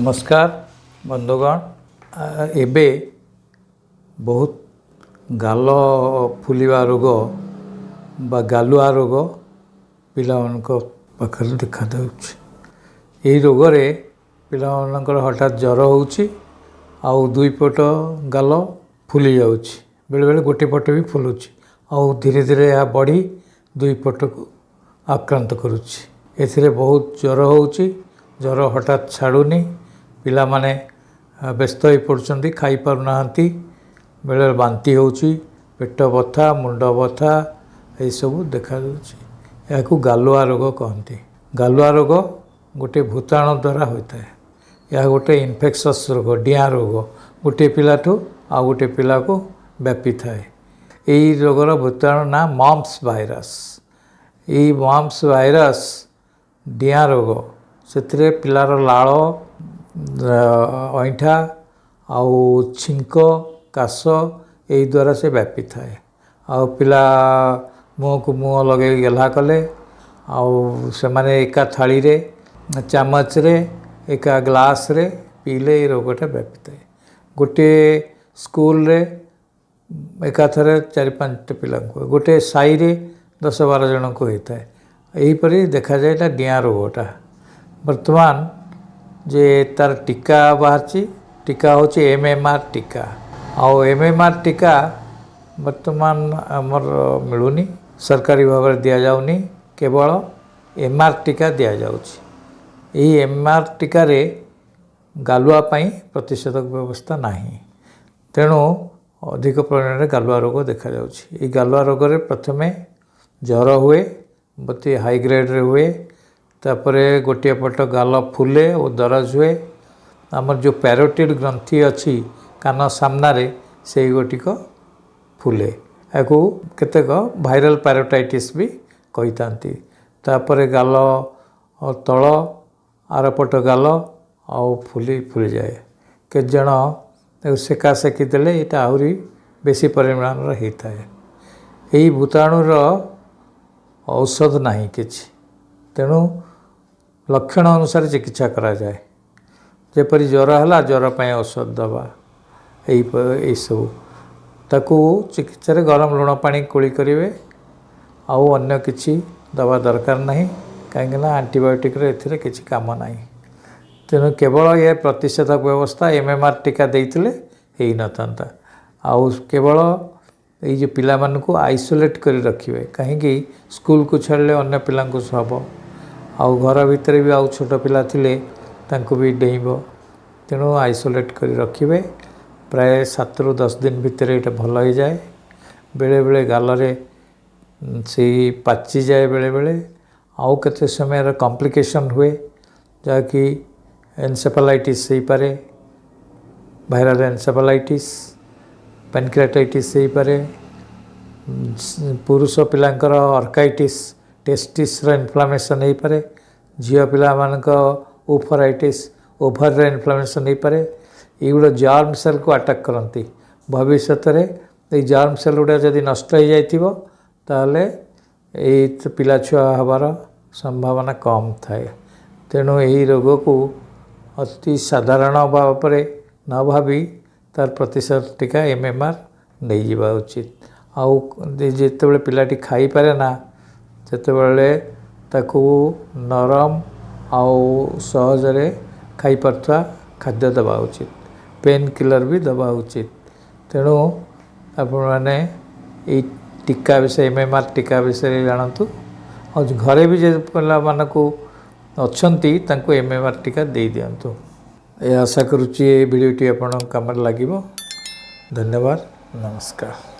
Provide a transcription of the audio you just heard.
ନମସ୍କାର ବନ୍ଧୁଗଣ। ଏବେ ବହୁତ ଗାଲ ଫୁଲିବା ରୋଗ ବା ଗାଲୁଆ ରୋଗ ପିଲାମାନଙ୍କ ପାଖରେ ଦେଖାଦେଉଛି। ଏହି ରୋଗରେ ପିଲାମାନଙ୍କର ହଠାତ୍ ଜ୍ୱର ହେଉଛି ଆଉ ଦୁଇ ପଟ ଗାଲ ଫୁଲି ଯାଉଛି, ବେଳେବେଳେ ଗୋଟେ ପଟ ବି ଫୁଲୁଛି, ଆଉ ଧୀରେ ଧୀରେ ଏହା ବଢ଼ି ଦୁଇ ପଟକୁ ଆକ୍ରାନ୍ତ କରୁଛି। ଏଥିରେ ବହୁତ ଜ୍ୱର ହେଉଛି, ଜ୍ୱର ହଠାତ୍ ଛାଡ଼ୁନି, ପିଲାମାନେ ବ୍ୟସ୍ତ ହୋଇପଡ଼ୁଛନ୍ତି, ଖାଇପାରୁନାହାନ୍ତି, ବେଳେବେଳେ ବାନ୍ତି ହେଉଛି, ପେଟ ବଥା, ମୁଣ୍ଡ ବଥା ଏସବୁ ଦେଖାଦେଉଛି। ଏହାକୁ ଗାଲୁଆ ରୋଗ କହନ୍ତି। ଗାଲୁଆ ରୋଗ ଗୋଟିଏ ଭୂତାଣୁ ଦ୍ୱାରା ହୋଇଥାଏ। ଏହା ଗୋଟେ ଇନଫେକ୍ସସ୍ ରୋଗ, ଡିଆଁ ରୋଗ, ଗୋଟିଏ ପିଲାଠୁ ଆଉ ଗୋଟିଏ ପିଲାକୁ ବ୍ୟାପିଥାଏ। ଏହି ରୋଗର ଭୂତାଣୁ ନାଁ ମମ୍ପସ୍ ଭାଇରସ୍। ଏଇ ମମ୍ପସ୍ ଭାଇରସ୍ ଡିଆଁ ରୋଗ, ସେଥିରେ ପିଲାର ଲାଳ, ଅଇଁଠା ଆଉ ଛିଙ୍କ, କାଶ ଏଇ ଦ୍ୱାରା ସେ ବ୍ୟାପିଥାଏ। ଆଉ ପିଲା ମୁହଁକୁ ମୁହଁ ଲଗେଇ ଗେହ୍ଲା କଲେ, ଆଉ ସେମାନେ ଏକା ଥାଳିରେ, ଚାମଚରେ, ଏକା ଗ୍ଲାସ୍ରେ ପିଇଲେ ଏ ରୋଗଟା ବ୍ୟାପିଥାଏ। ଗୋଟିଏ ସ୍କୁଲରେ ଏକାଥରେ 4-5ଟା ପିଲାଙ୍କୁ, ଗୋଟେ ସାହିରେ 10-12 ଜଣଙ୍କୁ ହୋଇଥାଏ। ଏହିପରି ଦେଖାଯାଏ ଏଇଟା ଡିଆଁ ରୋଗଟା। ବର୍ତ୍ତମାନ ଯେ ତାର ଟୀକା ବାହାରିଛି, ଟୀକା ହେଉଛି MMR ଟୀକା। ଆଉ MMR ଟୀକା ବର୍ତ୍ତମାନ ଆମର ମିଳୁନି, ସରକାରୀ ଭାବରେ ଦିଆଯାଉନି, କେବଳ MR ଟୀକା ଦିଆଯାଉଛି। ଏହି MR ଟୀକାରେ ଗାଲୁଆ ପାଇଁ ପ୍ରତିଷେଧକ ବ୍ୟବସ୍ଥା ନାହିଁ, ତେଣୁ ଅଧିକ ପରିମାଣରେ ଗାଲୁଆ ରୋଗ ଦେଖାଯାଉଛି। ଏହି ଗାଲୁଆ ରୋଗରେ ପ୍ରଥମେ ଜ୍ୱର ହୁଏ, ଅତି ହାଇ ଗ୍ରେଡ଼ରେ ହୁଏ, ତାପରେ ଗୋଟିଏ ପଟ ଗାଲ ଫୁଲେ ଓ ଦରଜ ହୁଏ। ଆମର ଯେଉଁ ପ୍ୟାରୋଟିଡ୍ ଗ୍ରନ୍ଥି ଅଛି କାନ ସାମ୍ନାରେ, ସେଇ ଗୋଟିକ ଫୁଲେ। ଏହାକୁ କେତେକ ଭାଇରାଲ୍ ପ୍ୟାରୋଟାଇଟିସ୍ ବି କହିଥାନ୍ତି। ତାପରେ ଗାଲ ତଳ ଆରପଟ ଗାଲ ଆଉ ଫୁଲିଯାଏ। କେତେଜଣ ତାକୁ ସେକା ସେକି ଦେଲେ ଏଇଟା ଆହୁରି ବେଶୀ ପରିମାଣର ହେଇଥାଏ। ଏହି ଭୂତାଣୁର ଔଷଧ ନାହିଁ କିଛି, ତେଣୁ ଲକ୍ଷଣ ଅନୁସାରେ ଚିକିତ୍ସା କରାଯାଏ। ଯେପରି ଜ୍ୱର ହେଲା, ଜ୍ୱର ପାଇଁ ଔଷଧ ଦେବା, ଏଇସବୁ। ତାକୁ ଚିକିତ୍ସାରେ ଗରମ ଲୁଣ ପାଣି କୁଳି କରିବେ, ଆଉ ଅନ୍ୟ କିଛି ଦେବା ଦରକାର ନାହିଁ, କାହିଁକିନା ଆଣ୍ଟିବାୟୋଟିକ୍ର ଏଥିରେ କିଛି କାମ ନାହିଁ। ତେଣୁ କେବଳ ଏ ପ୍ରତିଷେଧକ ବ୍ୟବସ୍ଥା MMR ଟୀକା ଦେଇଥିଲେ ହେଇନଥାନ୍ତା। ଆଉ କେବଳ ଏଇ ଯେଉଁ ପିଲାମାନଙ୍କୁ ଆଇସୋଲେଟ୍ କରି ରଖିବେ, କାହିଁକି ସ୍କୁଲକୁ ଛାଡ଼ିଲେ ଅନ୍ୟ ପିଲାଙ୍କୁ ହେବ, ଆଉ ଘର ଭିତରେ ବି ଆଉ ଛୋଟ ପିଲା ଥିଲେ ତାଙ୍କୁ ବି ଡେଇଁବ, ତେଣୁ ଆଇସୋଲେଟ୍ କରି ରଖିବେ। ପ୍ରାୟ 7ରୁ 10 ଦିନ ଭିତରେ ଏଇଟା ଭଲ ହେଇଯାଏ। ବେଳେବେଳେ ଗାଲରେ ସେଇ ପାଚିଯାଏ ବେଳେବେଳେ, ଆଉ କେତେ ସମୟରେ କମ୍ପ୍ଲିକେସନ୍ ହୁଏ, ଯାହାକି ଏନସେଫାଲାଇଟିସ୍ ହେଇପାରେ, ଭାଇରାଲ୍ ଏନସେଫାଲାଇଟିସ୍, ପାନକ୍ରିଆଟାଇଟିସ୍ ହେଇପାରେ, ପୁରୁଷ ପିଲାଙ୍କର ଅର୍କାଇଟିସ୍, ଟେଷ୍ଟିସ୍ର ଇନଫ୍ଲାମେସନ୍ ହେଇପାରେ, ଝିଅ ପିଲାମାନଙ୍କ ଓଫରାଇଟିସ୍, ଓଭରର ଇନଫ୍ଲାମେସନ୍ ହେଇପାରେ। ଏଇଗୁଡ଼ା ଜର୍ମ ସେଲ୍କୁ ଆଟାକ୍ କରନ୍ତି। ଭବିଷ୍ୟତରେ ଏଇ ଜର୍ମ ସେଲ୍ ଗୁଡ଼ା ଯଦି ନଷ୍ଟ ହେଇଯାଇଥିବ, ତାହେଲେ ଏଇ ପିଲା ଛୁଆ ହେବାର ସମ୍ଭାବନା କମ୍ ଥାଏ। ତେଣୁ ଏହି ରୋଗକୁ ଅତି ସାଧାରଣ ଭାବରେ ନ ଭାବି ତାର ପ୍ରତିଷେଧକ ଟୀକା MMR ନେଇଯିବା ଉଚିତ। ଆଉ ଯେତେବେଳେ ପିଲାଟି ଖାଇପାରେ ନା, ସେତେବେଳେ ତାକୁ ନରମ ଆଉ ସହଜରେ ଖାଇପାରୁଥିବା ଖାଦ୍ୟ ଦେବା ଉଚିତ, ପେନ୍ କିଲର୍ ବି ଦେବା ଉଚିତ। ତେଣୁ ଆପଣମାନେ ଏଇ ଟୀକା ବିଷୟ, MMR ଟୀକା ବିଷୟରେ ଜାଣନ୍ତୁ, ଆଉ ଘରେ ବି ଯେ ପିଲାମାନଙ୍କୁ ଅଛନ୍ତି ତାଙ୍କୁ MMR ଟୀକା ଦେଇଦିଅନ୍ତୁ। ଏ ଆଶା କରୁଛି ଏ ଭିଡ଼ିଓଟି ଆପଣଙ୍କ କାମରେ ଲାଗିବ। ଧନ୍ୟବାଦ, ନମସ୍କାର।